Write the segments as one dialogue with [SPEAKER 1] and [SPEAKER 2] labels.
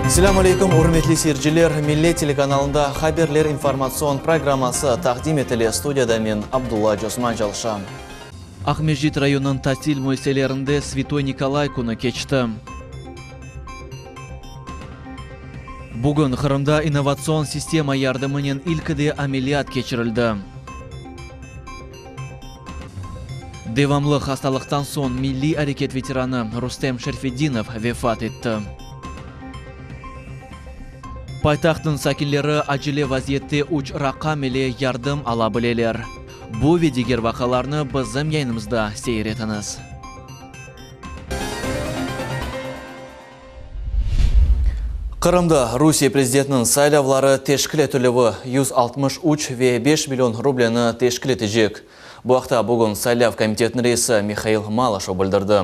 [SPEAKER 1] Selâm aleyküm, ürmetli seyirciler! Millet telekanalında Haberler informatsion programması taqdim etile. Studiyada men, Abdulla Cosman çalışam. Aqmescit rayonınıñ tasil müessiselerinde Svitoy Nikolay künü keçti. Bugün Qırımda innovatsion sistema yardımınen ilkide ameliyat keçirildi. Devamlı hastalıqtan soñ milliy areket veteranı Rustem Şerfedinov vefat etti. Paytahtnıñ sakinleri acele vaziyette üç raqam ile yardım ala bileler. Bu ve diger vaqialarnı bizim yayınımızda seyir etiñiz. Qırımda Rusiye prezidentiniñ saylavları teşkil etilüvi 163 ve beş million rubleni teşkil etecek. Bu aqta bugün saylav komitetiniñ reisi Mihail Malaşov bildirdi.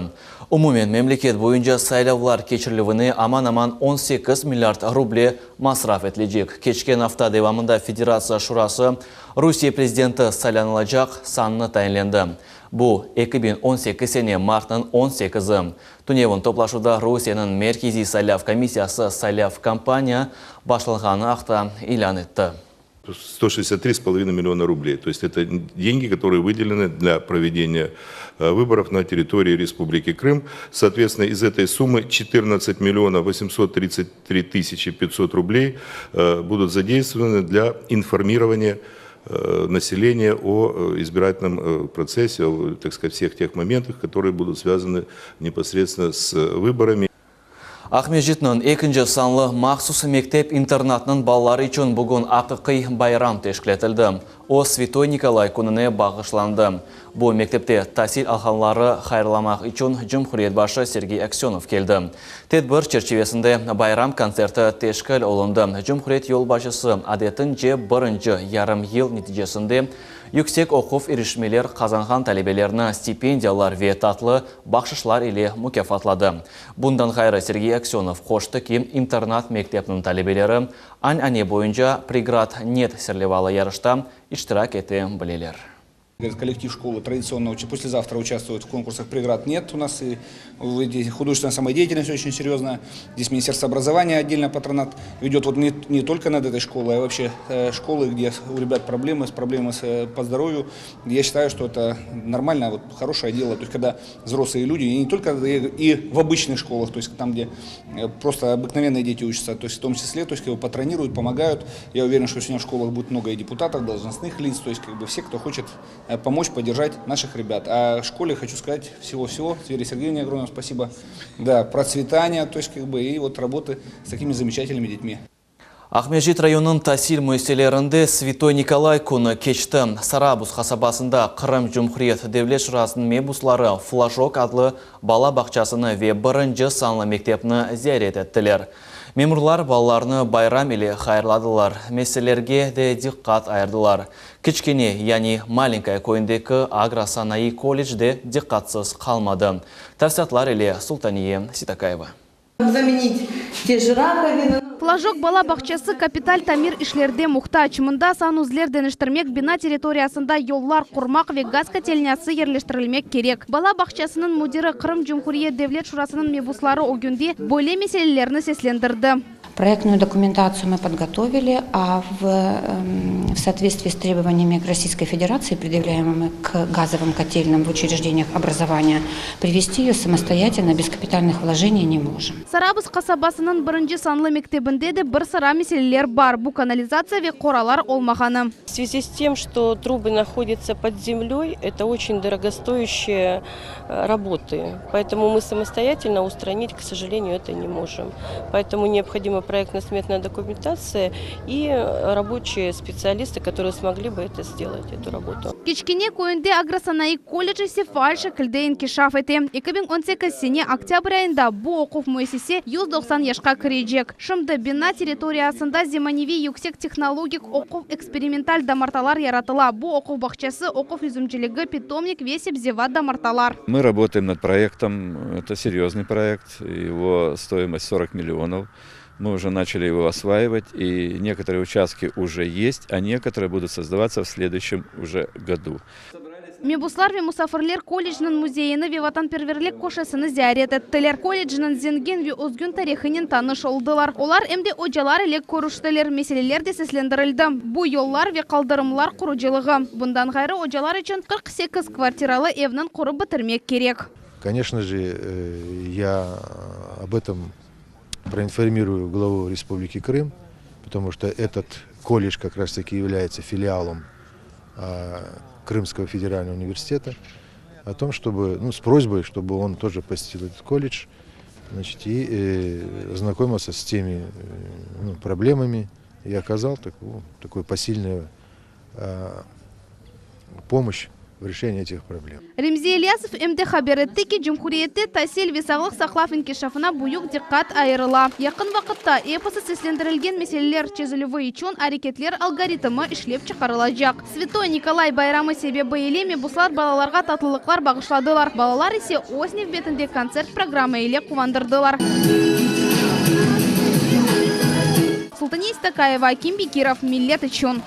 [SPEAKER 1] Umumen memleket boyunca saylavlar keçirilüvine aman-aman 18 milliard ruble masraf etilecek. Keçken afta devamında Federatsiya Şurası Rusiye prezidenti saylanılacaq sannı tayinlendi. Bu, 2018 sene martnıñ on sekizi. Tünevin toplaşuvda Rusiyeniñ Merkeziy saylav komissiyası saylav kampaniya başlanğanı aqta ilân etti.
[SPEAKER 2] 163 s poloviной milliona rubley, to est eto dengi, kotorые vıdelenı dlâ provedeniya vıborov na territorii Respubliki Krım. Sootvetstvenno, iz etoy summı çetırnadtsat millionov 833 tısyaçi 500 rubley budut zadeystvovanı dlâ informirovaniya naseleniya o izbiratelnom protsesse, o, tak skazat, vseh teh momentah, kotorые budut svâzanı neposredstvenno s vıborami.
[SPEAKER 1] Aqmescitniñ ekinci sanlı mahsus mektep-internatnıñ balaları içün bugün aqiqiy bayram teşkil etildi. O, Svitoy Nikolay kününe bağışlandı. Bu mektepte tasil alğanları hayırlamaq içün cumhuriyet başı Sergey Aksönov keldi. Tedbir çerçivesinde bayram kontserti teşkil olundı. Cumhuriyet yolbaşçısı, adetince, birinci yarım yıl neticesinde yüksek oquv irişmeler qazanğan talebelerni stipendiyalar ve tatlı bahşışlar ile mukâfatladı. Bundan ğayrı, Sergey Aksönov qoştı ki, internat mektepniñ talebeleri an'ane boyunca Prigrad net serlevalı yarışta iştirak ete bileler.
[SPEAKER 3] Kollektiv şkolı traditsionno poslezavtra uçastvuyet v konkursah Prigorod net u nas i hudожественная самодеятельность очень серьезная. Здесь Министерство образования отдельно патронат ведет вот не, не только над этой школой, а вообще школы, где у ребят проблемы, с проблемы с, по здоровью. Я считаю, что это нормально, вот хорошее дело. То есть когда взрослые люди, и не только и в обычных школах, то есть там, где просто обыкновенные дети учатся, то есть в том числе, то есть как бы патронируют, помогают. Я уверен, что сегодня в школах будет много и депутатов, должностных лиц, то есть как бы все, кто хочет помочь, поддержать наших ребят. А школе хочу сказать всего-всего, Вере Сергеевне огромное спасибо, да, процветания, то есть как бы и вот работы с такими замечательными детьми.
[SPEAKER 1] Aqmescit rayonınıñ tasil müessiselerinde Svitoy Nikolay künü keçti. Sarabuz qasabasında Qırım Cumhuriyet Devlet Şurasınıñ mebusları Flajok adlı bala bağçasını ve birinci sanlı mektepni ziyaret ettiler. Memurlar balalarnı bayram ile hayırladılar, meselelerge de diqqat ayırdılar. Kiçkene, yani Malenkaya köyündeki agro-sanayı kollec de diqqatsız qalmadı. Tafsilâtlar ile Sultaniye Sitakayeva.
[SPEAKER 4] Zamenit te je rakoviny.
[SPEAKER 5] Flajok bala bağçası kapital tamir işlerde muhtac. Mında sanuzler deñiştirmek, bina territoriyasında yollar qurmaq ve gaz kotelnâsı yerleştirilmek kerek. Bala bağçasınıñ müdiri Qırım Cumhuriyet Devlet Şurasınıñ mebusları ögünde böyle meselelerni seslendirdi.
[SPEAKER 6] Proyektnuyu dokumentatsiyu mı podgotovili, a v v sootvetstviyi s trebovaniyami Rossiyskoy Federatsii, predyavlâemımi k gazovım kotelnım v uçrejdeniyah obrazovaniya, privesti eyo samostoyatelno bez kapitalnıh vlojeniy ne mojım.
[SPEAKER 5] Sarabuz qasabasınıñ birinci sanlı mektebinde de bir sıra meseleler bar, bu kanalizatsiya ve qoralar olmağanı.
[SPEAKER 7] V svyazi s tem, çto trubı nahodyatsya pod zemlöy, eto oçen dorogostoyaşçie raboty, poetomu mı samostoyatelno ustranit, k sojaleniyu, eto ne mojım. Poetomu neobhodima proyektno-smetnaya dokumentatsiya i raboçie spetsialistı, kotorıye smogli bı eto sdelat, etu rabotu.
[SPEAKER 5] Kiçkene köyünde agrosanayı kollec ise faal şekilde inkişaf ete. 2018 sene oktâbr ayında bu oquv müessise 190 yaşqa kirecek. Şimdi bina territoriyasında zemaneviy yüksek tehnologik oquv eksperimental damartalar yaratıla, bu oquv bağçası, oquv yüzümciligi, pitomnik ve sebzevat damartalar.
[SPEAKER 8] Mı rabotaem nad proektom, eto seryoznyy proekt, ego stoimost 40 millionov. Мы уже начали его осваивать, и некоторые участки уже есть, а некоторые будут создаваться в следующем уже году.
[SPEAKER 5] Mebuslar ve musafirler kollecniñ müzeyini ve vatanperverlik köşesini ziyaret ettiler. Kollecniñ zengin ve özgün tarihınen tanış oldılar. Olar em de ocalar ile körüştiler, meseleler de seslendirildi, bu yollar ve qaldırımlar qurucılığı. Bundan ğayrı, ocalar içün 48 kvartiralı evniñ qurıp bitirmek kerek.
[SPEAKER 9] Конечно же, я об этом проинформирую главу Республики Крым, потому что этот колледж как раз таки является филиалом Крымского федерального университета, о том, чтобы, ну, с просьбой, чтобы он тоже посетил этот колледж, значит, и ознакомился с теми ну, проблемами и оказал такую посильную помощь в решении этих проблем.
[SPEAKER 5] Remzi İlyasov em de haber etti ki, cumhuriyette tasil ve sağlıq saqlav inkişafına büyük diqqat ayırıla. Yaqın vaqıtta episi seslendirilgen meseleler çezilüvi içün areketler algoritmi işlep çıqarılacaq. Svetoy Nikolay bayramı sebebi ile mebuslar balalarğa tatlılıqlar bağışladılar. Balalar ise öz nevbetinde kontsert programma ile quvandırdılar. Sultaniye Istakayeva, Akim Bekirov, Millet içün.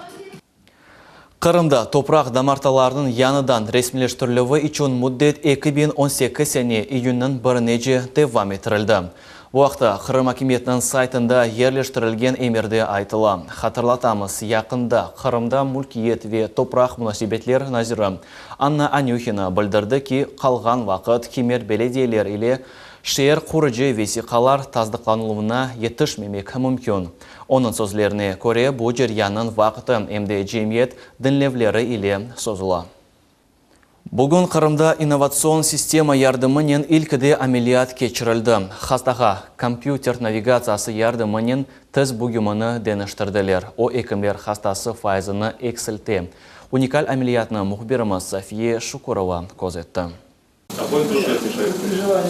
[SPEAKER 1] Qırımda topraq damartılarınıñ yañıdan resmiyleştirilüvi içün müddet 2018 sene iyünniñ birinece devam ettirildi. Bu aqta Qırım akimiyetiniñ saytında yerleştirilgen emirde aytıla. Hatırlatamız, yaqında Qırımda mülkiyet ve topraq munasebetler naziri Anna Anühina bildirdi ki, qalğan vaqıt kimer belediyeler ile şeer qurucı vesiqalar tasdıqlanıluvına yetişmemek mümkün. Onıñ sözlerine köre, bu ceryannıñ vaqtı em de cemiyet diñlevleri ile sozula. Bugün Qırımda innovatsion sistema yardımınen ilkide ameliyat keçirildi. Hastağa kompyuter navigatsiyası yardımınen tiz bugümini deñiştirdiler. O, ekimler hatası fayızını eksilte. Unikal ameliyatnı mühbirimiz Safiye Şukurova közetti.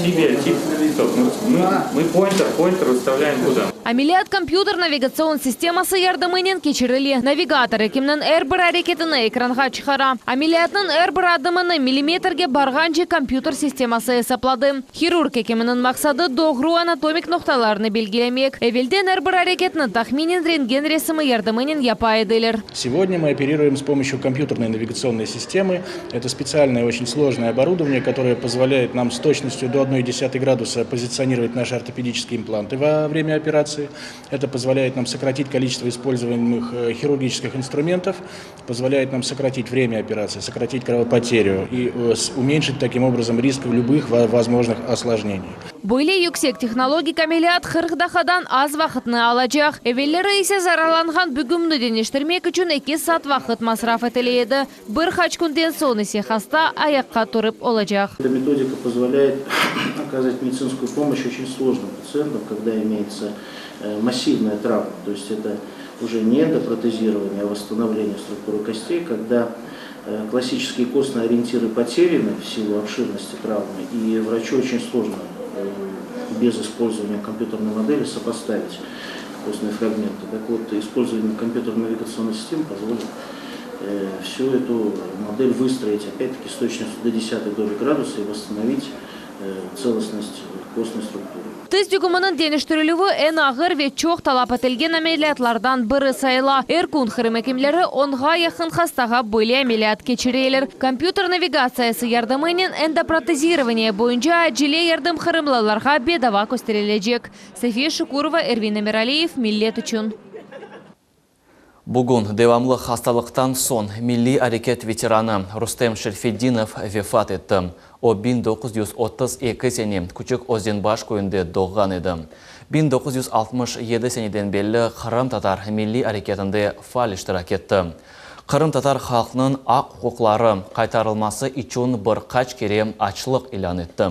[SPEAKER 10] Тебе, тип, стоп, мы, мы pointer, pointer выставляем куда?
[SPEAKER 11] Ameliyat kompyuter navigatsion sisteması yardımınen keçirile. Navigator ekimniñ er bir areketini ekranğa çıqara. Ameliyatnıñ er bir adımını millimetrge barğance kompyuter sisteması esapladı. Hirurg ekiminiñ maqsadı doğru anatomik noqtalarnı belgilemek. Evelden er bir areketni tahminen rentgen resimi yardımınen yapa ediler.
[SPEAKER 12] Сегодня мы оперируем с помощью компьютерной навигационной системы. Это специальное, очень сложное оборудование, которое позволяет нам с точностью до 1,1 градуса позиционировать наши ортопедические импланты во время операции. Это позволяет нам сократить количество используемых хирургических инструментов, позволяет нам сократить время операции, сократить кровопотерю и уменьшить таким образом риск любых возможных осложнений.
[SPEAKER 11] Böyle yüksek tehnologik ameliyat 40 daqqadan az vaqıtnı alacaq. Evelleri ise zararlanğan bügümni deñiştirmek içün 2 saat vaqıt masraf etile edi. Bir qaç künden soñ ise hasta ayaqqa turıp olacaq.
[SPEAKER 13] Эта методика позволяет оказать медицинскую помощь очень сложным пациентам, когда имеется массивная травма. То есть это уже не эндопротезирование, а восстановление структуры костей, когда классические костные ориентиры потеряны в силу обширности травмы, и врачу очень сложно без использования компьютерной модели сопоставить костные фрагменты. Так вот, использование компьютерной навигационной системы позволит всю эту модель выстроить, опять-таки, с точностью до десятой доли градуса и восстановить целостность костной структуры.
[SPEAKER 11] Tiz bügüminiñ deñiştirilüvi eñ ağır ve çoq talap etilgen ameliyatlardan biri sayıla. Er kün Qırım ekimleri 10-ğa yaqın hastağa böyle ameliyat keçireler. Kompyuter navigatsiyası yardımınen endoprotezирование boyunca acele yardım qırımlılarğa bedava kösterilecek. Safiye Şukurova, Ervin Emiraliyev, Millet içün.
[SPEAKER 1] Bugün devamlı hastalıqtan soñ milliy areket veteranı Rustem Şerfedinov vefat etti. O 1932 sene Küçük Özenbaş köyünde doğğan edi. 1967 seneden berli qırımtatar milliy areketinde faal iştirak etti. Qırımtatar halqınıñ aq-uquqları qaytarılması içün bir qaç kere açlıq ilân etti.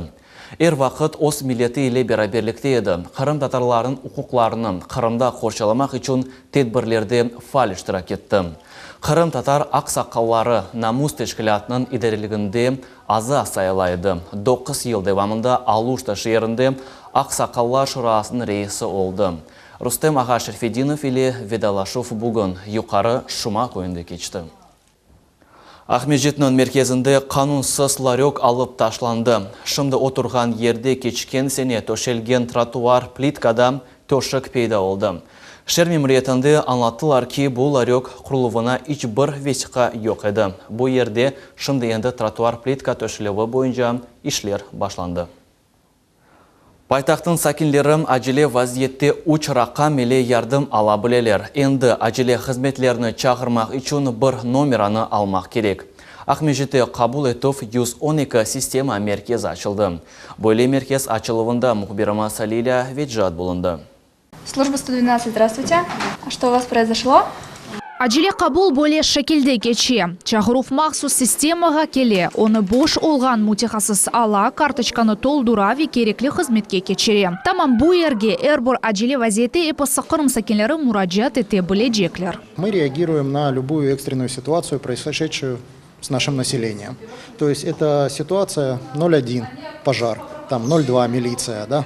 [SPEAKER 1] Er vaqıt öz milleti ile beraberlikte edi. Qırımtatarlarnıñ uquqlarını Qırımda qorçalamaq içün tedbirlerde faal iştirak etti. Qırımtatar aqsaqalları Namus teşkilâtınıñ idareliginde aza sayıla edi. 9 yıl devamında Aluşta şeerinde Aqsaqallar şurasınıñ reisi oldı. Rustem ağa Şerfedinov ile vedalaşuv bugün Yuqarı Şuma köyünde keçti. Aqmescitniñ merkezinde qanunsız larök alıp taşlandı. Şimdi oturğan yerde keçken sene töşelgen trotuar plitkada. Töşek peyda oldı. Şeer memuriyetinde añlattılar ki, bu larök quruluvına iç bir vesiqa yoq edi. Bu yerde şimdi endi trotuar plitka töşelüvi boyunca işler başlandı. Paytahtnıñ sakinleri acele vaziyette üç raqam ile yardım ala bileler. Endi acele hızmetlerni çağırmaq içün bir nomeranı almaq kerek. Aqmescitte qabul etüv 112 sistema merkezi açıldı. Böyle merkez açıluvında mühbirimiz Lilâ Vecat bulundı.
[SPEAKER 14] Служба 112, здравствуйте. Что у вас произошло?
[SPEAKER 15] Acele qabul böyle şekilde keçe. Çağıruv mahsus sistemağa kele, onı boş olğan mütehassıs ala, kartoçkanı toldura ve kerekli hızmetke keçire. Tamam bu yerge er bir acele vaziyette episi Qırım sakinleri muracaat ete bilecekler.
[SPEAKER 16] Мы реагируем на любую экстренную ситуацию, произошедшую с нашим населением. То есть это ситуация 0,1 пожар, там 0,2 милиция, да,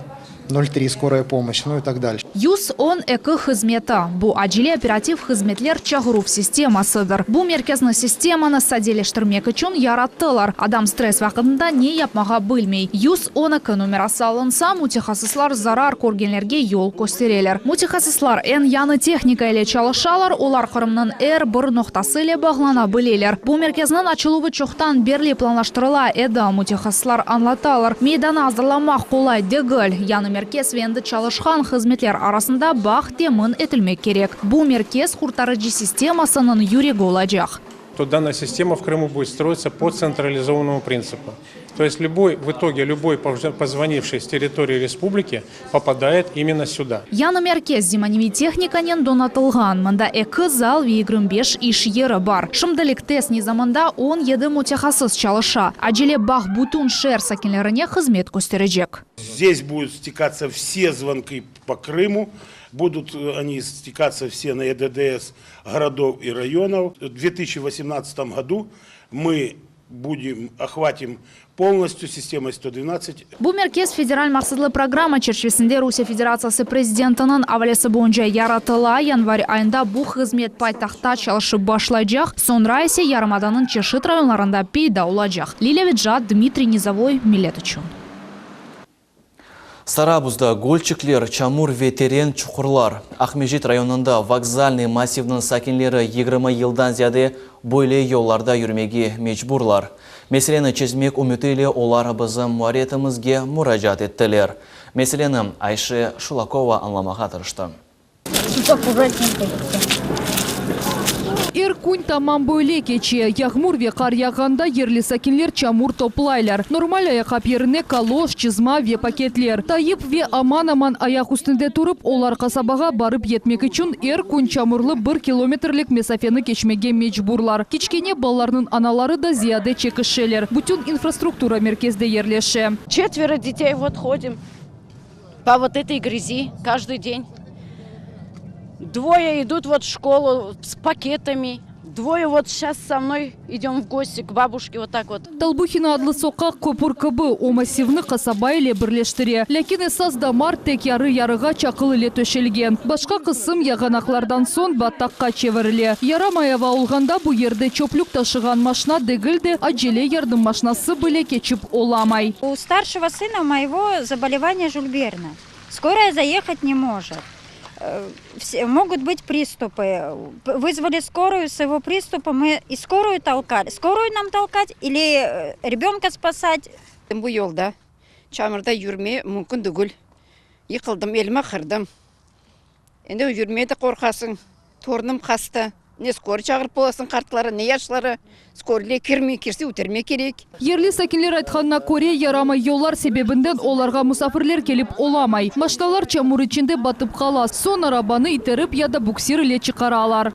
[SPEAKER 16] 0,3 скорая помощь, ну и так дальше.
[SPEAKER 15] 112 hızmeti, bu acele operativ hızmetler çağıruv sistemasıdır. Bu merkezni sistemanı sadeleştirmek içün yarattılar. Adam stress vaqtında ne yapmağa bilmey. 112 nomerası alınsa, mütehassıslar zarar körgenlerge yol köstereler. Mütehassıslar eñ yañı tehnika ile çalışalar, olar Qırımnıñ er bir noqtası ile bağlana bileler. Bu merkezniñ açıluvı çoqtan berli planlaştırıla edi, mütehassıslar añlatalar. Meydanı azırlamaq qolay degil. Yañı merkez ve endi çalışqan hızmetler arasında bağ temin etilmek kerek. Bu merkez qurtarıcı sistemasınıñ yüregi olacaq.
[SPEAKER 17] То данная система в Крыму будет строиться по централизованному принципу. То есть любой, в итоге любой позвонивший с территории республики попадает именно сюда.
[SPEAKER 15] Yañı merkez zemaneviy tehnikanen donatılğan. Mında eki zal ve 25 iş yeri bar. Şimdilik test nizamında 17 mütehassıs çalışa. Acele bağ bütün şeer sakinlerine hızmet kösterecek.
[SPEAKER 18] Здесь будут стекаться все звонки по Крыму, будут э, они стекаться все на ЕДДС городов и районов. В 2018 году мы будем, охватим полностью системой 112
[SPEAKER 15] Bu merkez federal maqsatlı programma çerçivesinde Rusiye Federatsiyası prezidentiniñ avalesi boyunca yaratıla. Yanvar ayında bu hızmet paytahtta çalışıp başlaycaq, soñra ise yarımadanıñ çeşit rayonlarında peyda olacaq. Lilâ Vecat, Dmitriy Nizovoy, Millet içün.
[SPEAKER 1] Sarabuzda gölçikler, çamur ve teren çuqurlar. Aqmescit rayonında Vokzalnıy massivniñ sakinleri 20 yıldan ziyade böyle yollarda yürmege mecburlar. Meseleni çezmek ümüti ile olar bizim muarriyetimizge muracaat ettiler. Meseleni Ayşe Şulakova añlamağa tırıştı.
[SPEAKER 19] Er kün tamam böyle keçe. Yağmur ve qar yağğanda yerli sakinler çamur toplaylar. Normal ayaqqap yerine kaloş, çızma ve paketler. Tayıp ve aman-aman ayaq üstünde turıp, olar qasabağa barıp yetmek içün er kün çamurlı bir kilometrlik mesafeni keçmege mecburlar. Kiçkene balalarnıñ anaları da ziyade çekişeler. Bütün infrastruktura merkezde yerleşe.
[SPEAKER 20] Четверо детей вот ходим по вот этой грязи каждый день. Двое идут вот в школу с пакетами. Двое вот сейчас со мной идем в гости к бабушке вот так вот.
[SPEAKER 19] Толбухина adlı soqaq köpür kibi, o massivni qasaba ile birleştire. Lâkin esas damar tek yarı-yarığa çaqıl ile töşelgen. Başqa qısım yağanaqlardan soñ bataqqa çevirile. Yaramay ava olğanda bu yerde çöplük taşığan maşna degil de, acele yardım maşnası bile keçip olamay.
[SPEAKER 21] У старшего сына моего заболевание Жильберна. Скорая заехать не может. Могут быть приступы. Вызвали скорую с его приступом, мы и скорую толкали. Скорую нам толкать или ребенка спасать?
[SPEAKER 22] Bu yolda çamurda yürme mümkün degil. Yıqıldım, elimi qırdım. Endi yürmege de qorqasıñ. Torunım hasta. Ne скорый çağırıp olasıñ qartları, ne yaşları. Скорый kirmey, kirse ötermek kerek.
[SPEAKER 19] Yerli sakinler aytqanına köre, yaramay yollar sebebinden olarğa musafirler kelip olamay. Maşnalar çamur içinde batıp qala, soñ arabanı iterip ya da buksir ile çıqaralar.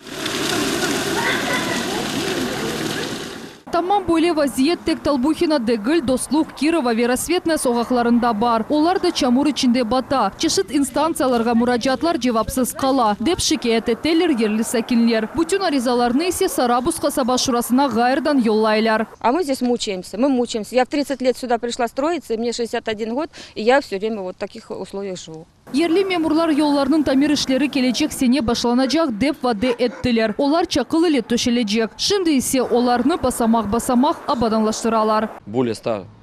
[SPEAKER 19] Tamam böyle vaziyet tek Tolbuhina degil, Dostluq, Kirova ve Rassvetnaya soqaqlarında bar. Olar da çamur içinde bata. Çeşit instantsiyalarğa muracaatlar cevapsız qala, dep şikâyet eteler yerli sakinler. Bütün arizalarnı ise Sarabuz qasaba şurasına ğayrıdan yollaylar.
[SPEAKER 23] А мы здесь мучаемся, мы мучаемся. Я в 30 лет сюда пришла строиться, и мне 61 год, и я все время вот в таких условиях живу.
[SPEAKER 19] Yerli memurlar yollarnıñ tamir işleri kelecek sene başlanacaq dep vade ettiler. Olar çaqıl ile töşelecek. Şimdi ise olarnı basamaq-basamaq abadanlaştıralar.
[SPEAKER 24] Более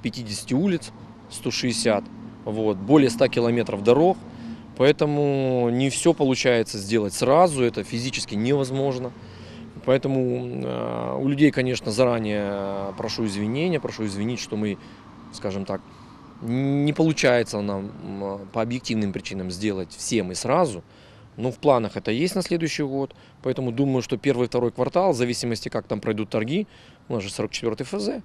[SPEAKER 24] 150 улиц, 160, вот, более 100 километров дорог.
[SPEAKER 2] Поэтому не все получается сделать сразу, это физически невозможно. Поэтому у людей, конечно, заранее прошу извинения, прошу извинить, что мы, скажем так, не получается нам по объективным причинам сделать всем и сразу. Но в планах это есть на следующий год, поэтому думаю, что первый, второй квартал, в зависимости, как там пройдут торги, у нас же 44-й ФЗ,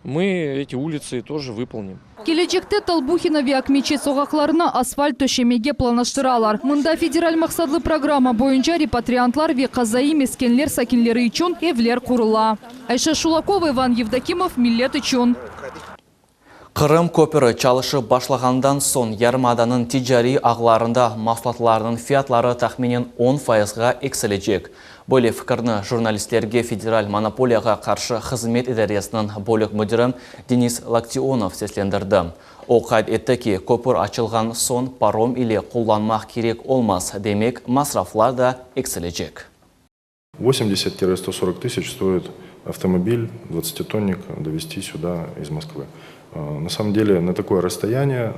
[SPEAKER 2] мы эти улицы тоже выполним.
[SPEAKER 19] Kelecekte Tolbuhina ve Akmeçet soqaqlarına asfalt töşemege planlaştıralar. Mında federal maqsatlı programma boyunca repatriantlar ve qazaiy meskenler sakinleri içün evler qurula. Ayşe Şulakova, İvan Yevdokimov, Millet içün.
[SPEAKER 1] Qırım köpüri çalışıp başlağandan soñ yarımadanıñ ticariy ağlarında mahsulatlarnıñ fiyatları tahminen on fayızğa eksilecek. Böyle fikirni jurnalistlerge Federal monopoliyağa qarşı hızmet idaresiniñ bölük müdiri Denis Loktionov seslendirdi. O qayd etti ki, köpür açılğan soñ parom ile qullanmaq kerek olmaz, demek, masraflar da eksilecek.
[SPEAKER 3] 80-140 тысяч стоит автомобиль, двадцатитонник, довезти сюда из Москвы. На самом деле на такое расстояние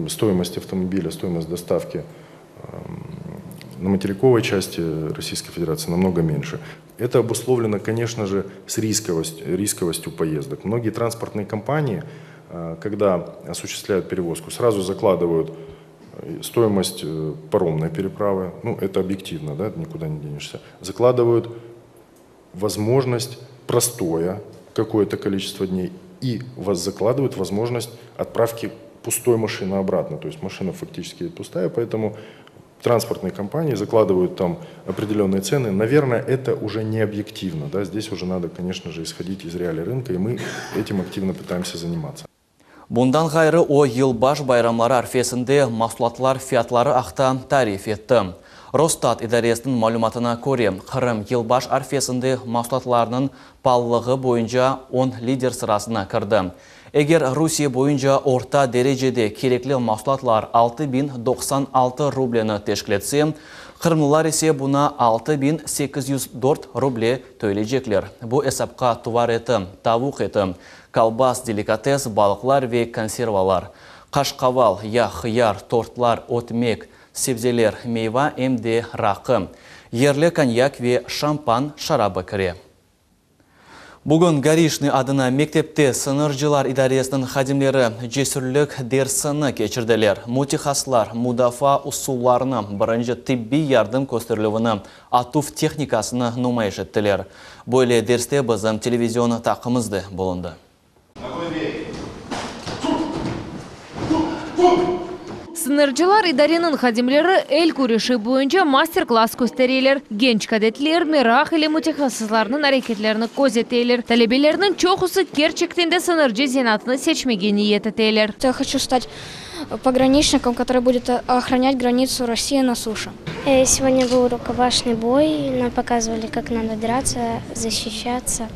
[SPEAKER 3] стоимость автомобиля, стоимость доставки на материковой части Российской Федерации намного меньше. Это обусловлено, конечно же, с рисковостью, рисковостью поездок. Многие транспортные компании, когда осуществляют перевозку, сразу закладывают стоимость паромной переправы, ну это объективно, да, никуда не денешься, закладывают возможность простоя какое-то количество дней и вас закладывают возможность отправки пустой машины обратно. То есть машина фактически пустая, поэтому транспортные компании закладывают там определенные цены. Наверное, это уже не объективно. Да? Здесь уже надо, конечно же, исходить из реалий рынка, и мы этим активно пытаемся заниматься.
[SPEAKER 1] Bundan ğayrı o, yılbaş bayramları arfesinde mahsulatlar fiyatları aqta tarif etti. Rosstat idaresiniñ malümatına köre, Qırım yılbaş arfesinde mahsulatlarnıñ paalığı boyunca on lider sırasına kirdi. Eger Rusiye boyunca orta derecede kerekli mahsulatlar 6096 rubleni teşkil etse, qırımlılar ise buña 6804 ruble töleycekler. Bu esapqa tuvar eti, tavuq eti, kolbas, delikates, balıqlar ve konservalar, qaşqaval, yağ, hıyar, tortlar, ötmek, sebzeler, meyva em de raqı, yerli konyak ve şampan şarabı kire. Bugün Gorişnıy adına mektepte sıñırcılar idaresiniñ hadimleri cesürlik dersini keçirdiler. Mütehassıslar mudafaa usullarını, birinci tibbiy yardım kösterilüvini, atuv tehnikasını numayış ettiler. Böyle derste bizim televizion taqımız da bulundı.
[SPEAKER 11] Sıñırcılar idareniñ hadimleri el küreşi boyunca master-klass köstereler. Genç kadetler meraq ile mütehassıslarnıñ areketlerini közeteler. Talebelerniñ çoqusı kerçekten de sıñırcı zenaatını seçmege niyet eteler.
[SPEAKER 14] Я хочу стать пограничником, который будет охранять границу России на суше.
[SPEAKER 4] Сегодня был рукопашный бой, нам показывали, как надо драться, защищаться.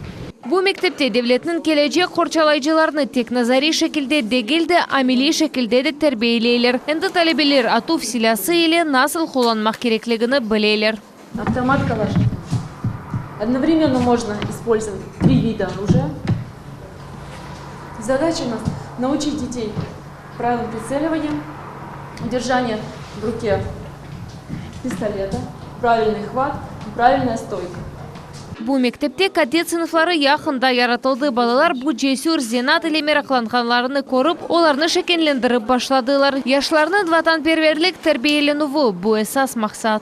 [SPEAKER 11] Bu mektepte devletniñ kelecek qorçalayıcılarını tek nazariy şekilde degil de, ameliy şekilde de terbiyeleyler. Endi talebeler atuv silâsı ile nasıl qullanmaq kerekligini bileler.
[SPEAKER 24] Автомат Калашникова. Одновременно можно использовать три вида оружия. Задача у нас научить детей правилам прицеливания, держания в руке пистолета, правильный хват, правильная стойка.
[SPEAKER 11] Bu mektepte kadet sınıfları yaqında yaratıldı. Balalar bu cesür zenaat ile meraqlanğanlarını körip, olarnı şekillendirip başladılar. Yaşlarnıñ vatanperverlik terbiyelenüvi – bu esas maqsat.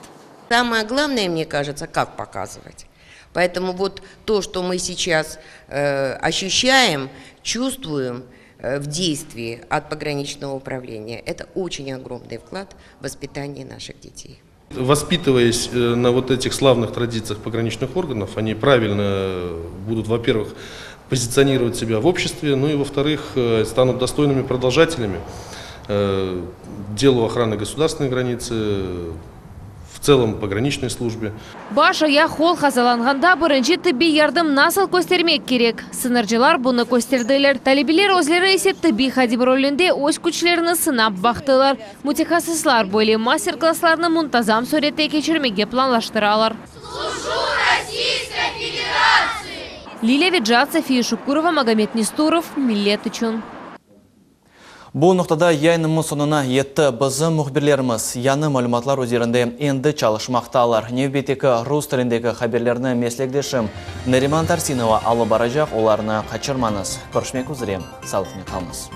[SPEAKER 25] Самое главное, мне кажется, как показывать. Поэтому вот то, что мы сейчас э, ощущаем, чувствуем э, в действии от пограничного управления, это очень огромный вклад в воспитание наших детей.
[SPEAKER 26] Воспитываясь э, на вот этих славных традициях пограничных органов, они правильно будут, во-первых, позиционировать себя в обществе, ну и, во-вторых, э, станут достойными продолжателями э, делу охраны государственной границы, в целом пограничной службе.
[SPEAKER 11] Baş, ayaq, qol qazalanğanda birinci tibbiy yardım nasıl köstermek kerek? Sıñırcılar bunı kösterdiler. Talebeler özleri ise tibbiy hadim rolünde öz küçlerini sınap baqtılar. Mütehassıslar böyle master-klasslarnı muntazam sürette keçirmege planlaştıralar.
[SPEAKER 27] Служу Российской Федерации!
[SPEAKER 11] Лилия Виджат, София Шукурова, Магомед Нестуров. Millet içün.
[SPEAKER 1] Bu noqtada yayınımız soñuna yetti. Bizim mühbirlerimiz yañı malümatlar üzerinde endi çalışmaqtalar. Nevbetteki rus tilindeki haberlerni meslekdeşim Nariman Tarsinova alıp baracaq, olarnı qaçırmañız. Körüşmek üzre, sağlıqnen qalıñız.